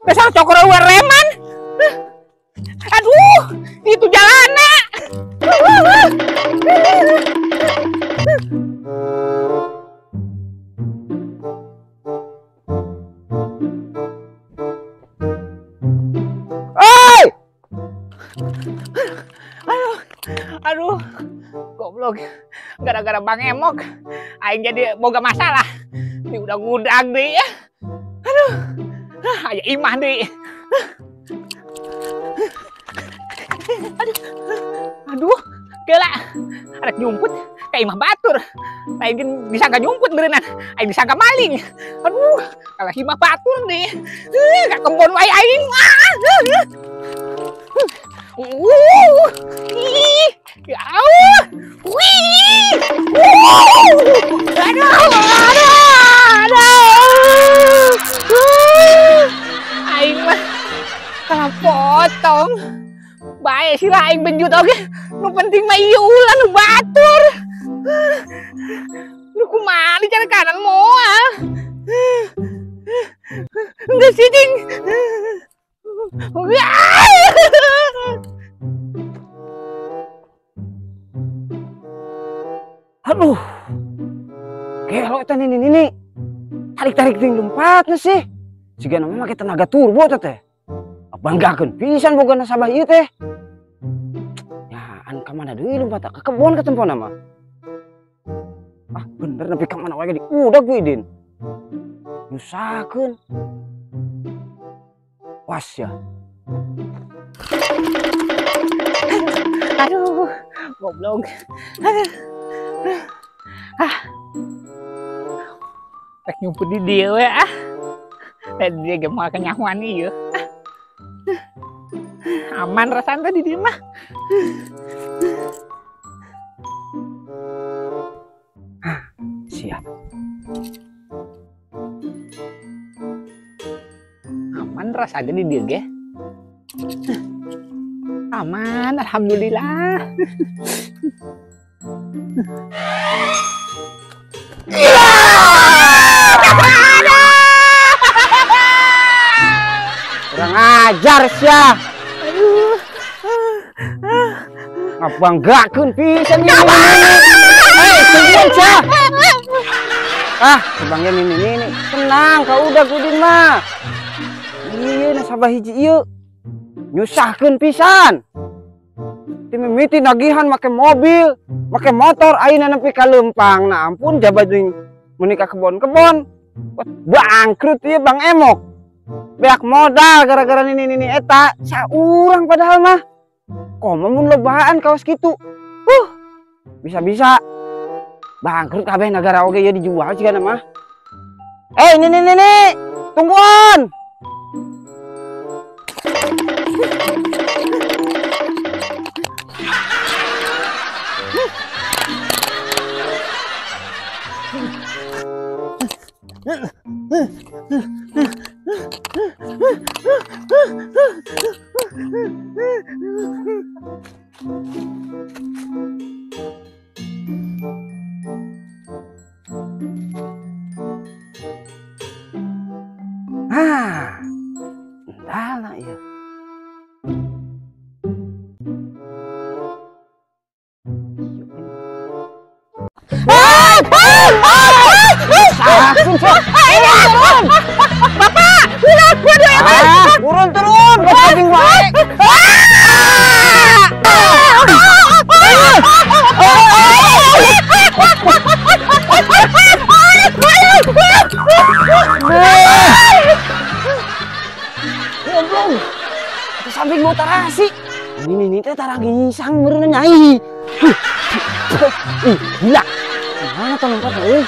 Dasar cokor reman. Aduh, itu jalana. Oi! Aduh, aduh, goblok. Gara-gara Bang Emok, aing jadi boga masalah. Di udag-udag deui ya. Aduh, aya imah deui. Aduh, aduh, gila. Arek nyumput ka imah batur. Lain disangka nyumput beureunan, aing disangka maling. Aduh, kalah imah batur deui. Ka kebon wae aing mah. Ih, ya Allah. Wih. Aduh, aduh, aduh. Aing mah kalah potong. Bae sih lah aing benjut oge. Nu penting mah ieu ulah nu batur. Nu kumaha cara kanan moal. Geus sih. Aduh. Gelo eta nini. Tarik-tarik ting lompatna sih. Sigana mah make tenaga turbo teh. Banggakeun pisan boga nasabah ieu teh. Ya, an ka mana deui lompat ka kebon ka tempona mah. Ah, bener nepi ka mana wae di udag ku Idin. Nyusahkeun. Was ya. Aduh, goblok. Aduh. Ah. Rek nyumput di dieu we ah. Tadi dia ge moal kanyahoan ieu. Aman rasana di dieu mah. Ah, siap. Aman rasanya di dieu ge. Aman, alhamdulillah. Kurang ajar sia. Aduh. Ngabanggakeun pisan ini. Hei, tungguin sia. Ah, sebangnya ini. Tenang, kau udah Udin mah. Iya, nasabah hiji ieu. Nyusahkeun pisan. Ti mimiti nagihan make mobil, make motor ayeuna nepi ka leumpang. Nah ampun jabat jeung meuni ka kebon-kebon. Bangkrut ieu Bang Emok. Beak modal gara-gara nini eta saurang padahal mah. Komo mun lobaan kaos kitu. Bisa-bisa bangkrut kabeh negara oge ieu dijual cigana mah. Eh, nini, tungguan. Ah, entahlah ya. Bapak, turun, turun, turun, wae. Goblok. Itu samping mau tarasi. Ini teh taragisang meureun nyai. Ih, gila. Mana teh lompat euy?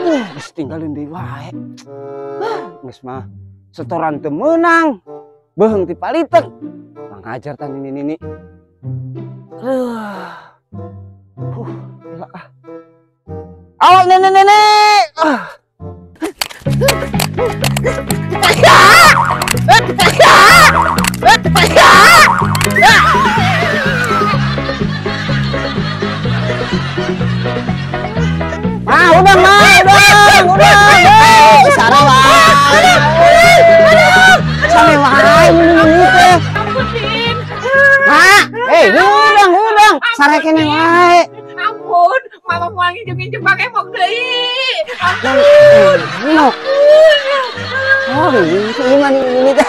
Geus tinggalin deui wae. Geus mah setoran teu meunang. Beuheung ti palitek. Mangajar tah nini. Aduh. Gila ah. Awak nenek-nenek. Ah. Ah, udah, Ma, udah. Sarah. Sare keneh wae. Ampun, mama moal nginjem-nginjem Bang Emok deui. Ampun. Oh, ini mah ini teh.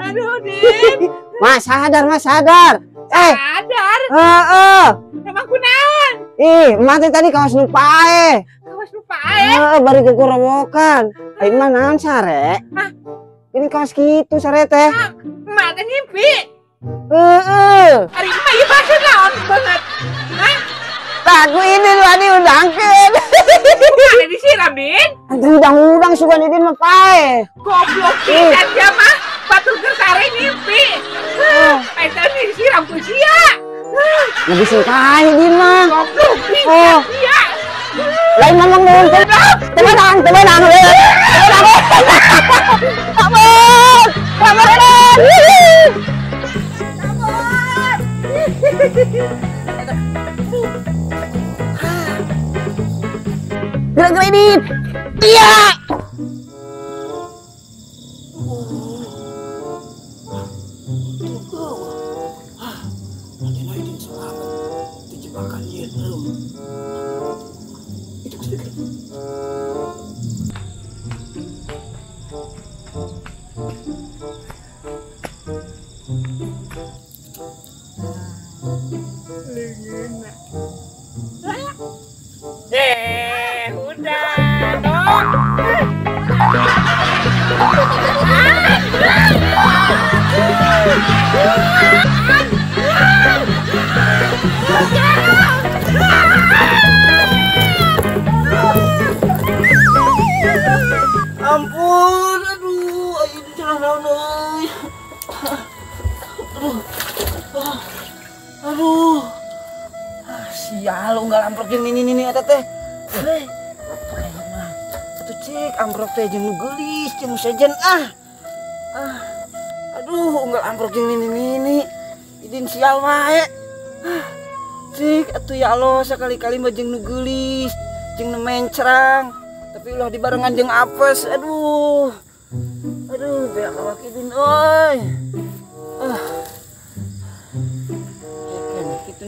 Aduh, Din. Mas sadar, Mas sadar. Sadar. Heeh. Emang kunaon? Ih, emak teh tadi kawas nu pae. Kawas nu pae? Heeh, bari gegorowokan. Ai mah naon sare? Hah? Ini kawas kitu sare teh. Emak teh ngimpi. Heeh. Ari emak ieu bahasa naon banget. Hah? Lagu ini lu diundangkeun. Mana disiram, Din? Udang-udang sugan Idin mah pae. Goblok pisan dia mah. Batur keur sare ngimpi. Heuh, eta disiram ku sia. Lebih singkai Idin mah. Goblok pisan sia. Lain ngomong nuhun. Temenang, temenang. Temenang. Kabur. Kabur. Kabur. Gerak-gerak ini. Iya. Udah dong. Ampun, aduh, ini celah naon euy. Aduh. Aduh. Ah, sial unggal amprok jeung nini-nini eta teh. Heh. Atuh cik amprok teh jeung nu geulis, jeung nu sejen ah. Ah. Aduh, unggal amprok jeung nini-nini. Idin sial wae. Ah. Cik atuh ya Allah sakali-kali mah jeung nu geulis, jeung nu mencrang. Tapi ulah dibarengan jeung apes. Aduh. Aduh, beak awak idin euy. Ah. Gitu.